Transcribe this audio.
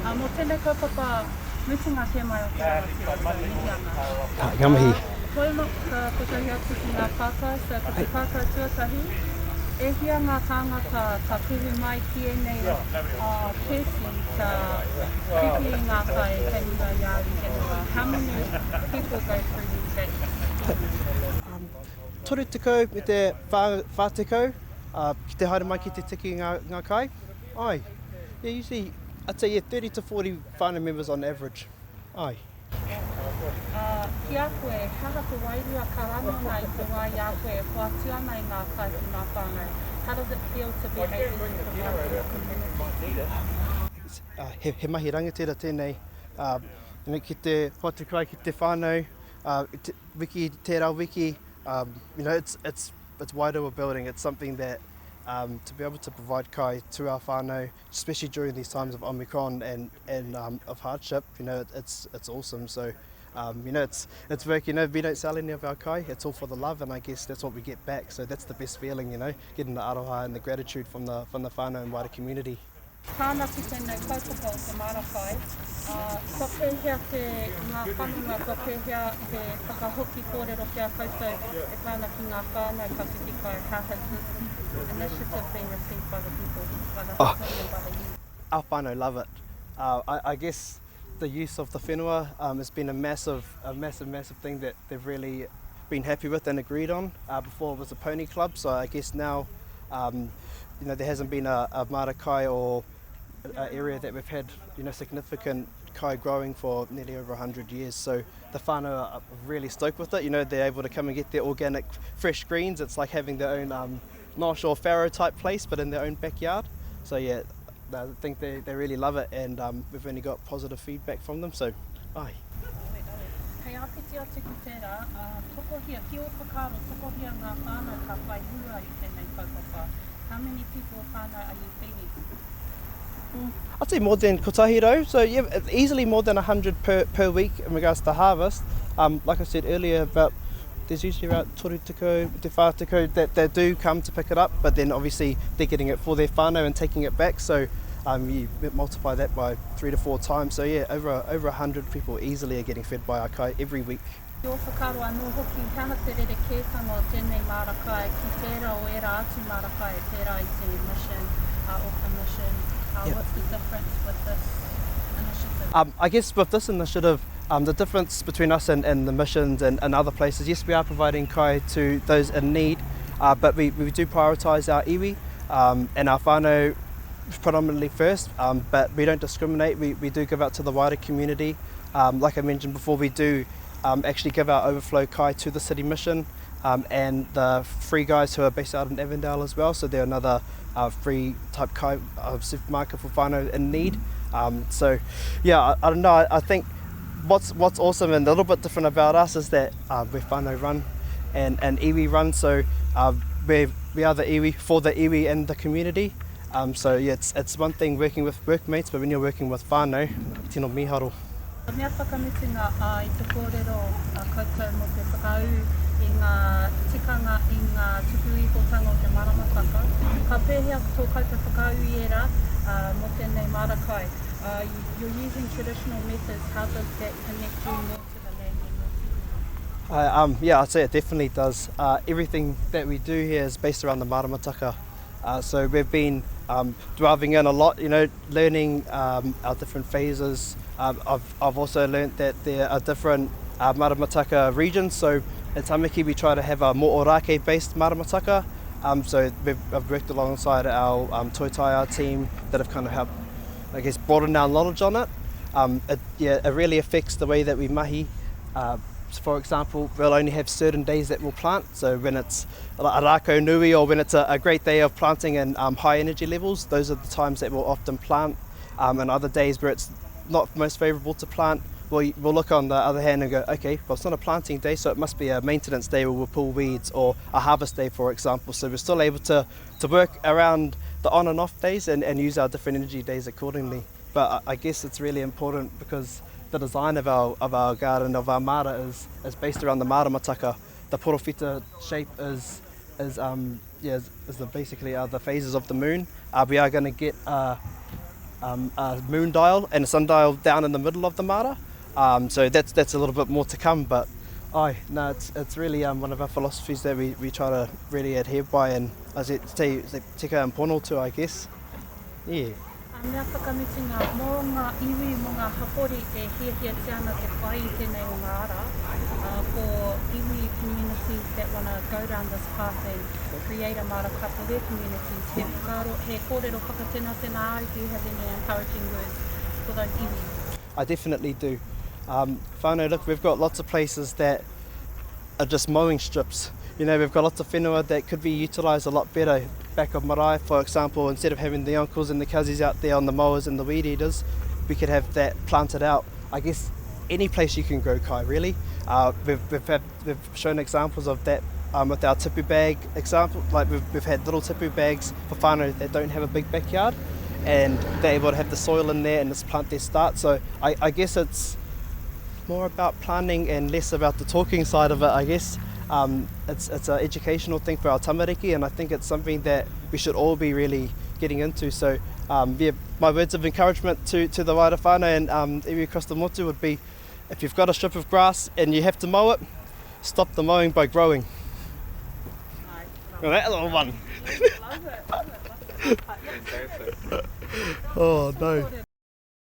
Ā, mō tēnei kaupapa mutunga kē mai o te rangatira, so mihi ana. Ā, ngā mihi. Ā, koe nō ka kotahi atu ki ngā pātai, so ko te pātai tuatahi, e hia ngā tāngata ka kuhu mai ki ēnei kēti kia whiwhi i ngā kai kei runga i a au i tēnei wā? How many people go through these gates every week? 30 me te 40 ki te haere mai ki te tiki i ngā kai. Ai. Yeah, usually, I'd say, yeah, 30 to 40 whānau members on average. Ai. Ā, ki a koe, he aha te wairua ka rangona i te wā i a koe e hoatu ana i ngā kai ki ngā whānau? How does it feel to be able to provide for your community? He, he mahi rangatira tēnei, uh, you know, ki te hoatu kai ki te whānau, uh, te, wiki, tērā wiki, um, you know, it's, it's, it's wairua building, it's something that um, to be able to provide kai to our whānau, especially during these times of Omicron and, and um, of hardship, you know, it's, it's awesome. So, um, you know, it's, it's work, you know, we don't sell any of our kai, it's all for the love, and I guess that's what we get back. So that's the best feeling, you know, getting the aroha and the gratitude from the, from the whānau and wider community. Tāna ki tēnei kaupapa o te māra kai, ā, kua pēhea te, ngā whanonga, kua pēhea te whakahoki kōrero ki a koutou e pā ana ki ngā whānau ka whiwhi kai, how has this initiative been received by the people, by the hapori and by the youth? Our whānau love it. Uh, I, I guess the use of the whenua um, has been a massive, a massive, massive thing that they've really been happy with and agreed on. Uh, before it was a pony club, so I guess now, um, you know, there hasn't been a, a māra kai or a area that we've had, you know, significant kai growing for nearly over 100 years. So the whānau are really stoked with it. You know, they're able to come and get their organic fresh greens. It's like having their own um, nosh or farrow type place, but in their own backyard. So yeah, I think they, they really love it and um, we've only got positive feedback from them. So, ai. Hei āpiti atu ki tērā, tokohia, ki ō whakaaro, tokohia ngā whānau ka whai hua i tēnei kaupapa. How many people whānau are you feeding? I'd say more than kotahi rau, so yeah, easily more than 100 per, per week in regards to harvest. Um, like I said earlier, about there's usually about toru tekau, te whā tekau that, that do come to pick it up, but then obviously they're getting it for their whānau and taking it back, so um, you multiply that by three to four times. So yeah, over over 100 people easily are getting fed by our kai every week. Ki ō whakaaro anō hoki, he aha te rerekētanga o tēnei māra kai ki tērā o ērā atu māra kai, pērā i te Mission, uh, Auckland Mission, uh, yeah. what's the difference with this initiative? Um, I guess with this initiative, um, the difference between us and, and the missions and, and other places, yes, we are providing kai to those in need, uh, but we, we do prioritise our iwi um, and our whānau predominantly first, um, but we don't discriminate. We, we do give out to the wider community. Um, like I mentioned before, we do um, actually give our overflow kai to the city mission um, and the free guys who are based out in Avondale as well. So they're another uh, free type kai uh, supermarket for whānau in need. Um, so, yeah, I, I don't know. I, I think what's what's awesome and a little bit different about us is that uh, we're whānau run and, and iwi run. So uh, we we are the iwi for the iwi and the community. Um, so yeah, it's, it's one thing working with workmates, but when you're working with whānau, tino mīharo. Ka mea whakamutunga a i te kōrero a koutou mō te whakaū i ngā tikanga, i ngā tuku ihotanga o te maramataka. Ka pēhea tō koutou whakaū i ērā mō tēnei māra kai? You're using traditional methods, how does that connect you more to the land and your tūpuna? Um, yeah, I'd say it definitely does. Uh, everything that we do here is based around the maramataka. Uh, so we've been um, delving in a lot, you know, learning um, our different phases. Um, I've, I've also learnt that there are different uh, maramataka regions. So in Tamaki, we try to have a more Ōrākei based maramataka. Um, so we've, I've worked alongside our um, Toi Taiao team that have kind of helped, I guess, broaden our knowledge on it. Um, it, yeah, it really affects the way that we mahi. Uh, for example, we'll only have certain days that we'll plant. So when it's a rākau nui or when it's a, a great day of planting and um, high energy levels, those are the times that we'll often plant. Um, and other days where it's not most favourable to plant, we'll, we'll look on the other hand and go, okay, well, it's not a planting day, so it must be a maintenance day where we'll pull weeds or a harvest day, for example. So we're still able to, to work around the on and off days and, and use our different energy days accordingly. But I, I guess it's really important because the design of our, of our garden, of our mara, is, is based around the maramataka. The porowhita shape is, is, um, yeah, is, is the, basically are the phases of the moon. Uh, we are going to get uh, um, a moon dial and a sundial down in the middle of the mara. Um, so that's, that's a little bit more to come, but ai, no, it's, it's really um, one of our philosophies that we, we try to really adhere by and as it te, te tika and pono to, I guess. Yeah. A mea whakamutunga, mō ngā iwi, mō ngā hapori e hiahiatia ana te whai i tēnei o ngā ara, uh, for iwi communities that wanna go down this path and create a mara kai for their communities, he whakaaro, he kōrero whakatenatena āu, do you have any encouraging words for those iwi? I definitely do. Um, whānau, look, we've got lots of places that are just mowing strips. You know, we've got lots of whenua that could be utilised a lot better. Back of marae, for example, instead of having the uncles and the cousins out there on the mowers and the weed eaters, we could have that planted out. I guess any place you can grow kai, really. Uh, we've, we've, had, we've shown examples of that um, with our tipu bag example. Like we've, we've had little tipu bags for whānau that don't have a big backyard and they're able to have the soil in there and just plant their start. So I, I guess it's more about planning and less about the talking side of it, I guess. Um, it's, it's an educational thing for our tamariki and I think it's something that we should all be really getting into. So um, yeah, my words of encouragement to, to the wider whānau and um, iwi across the motu would be if you've got a strip of grass and you have to mow it, stop the mowing by growing. Well, that little one. Love it, love it, love it. Oh, no.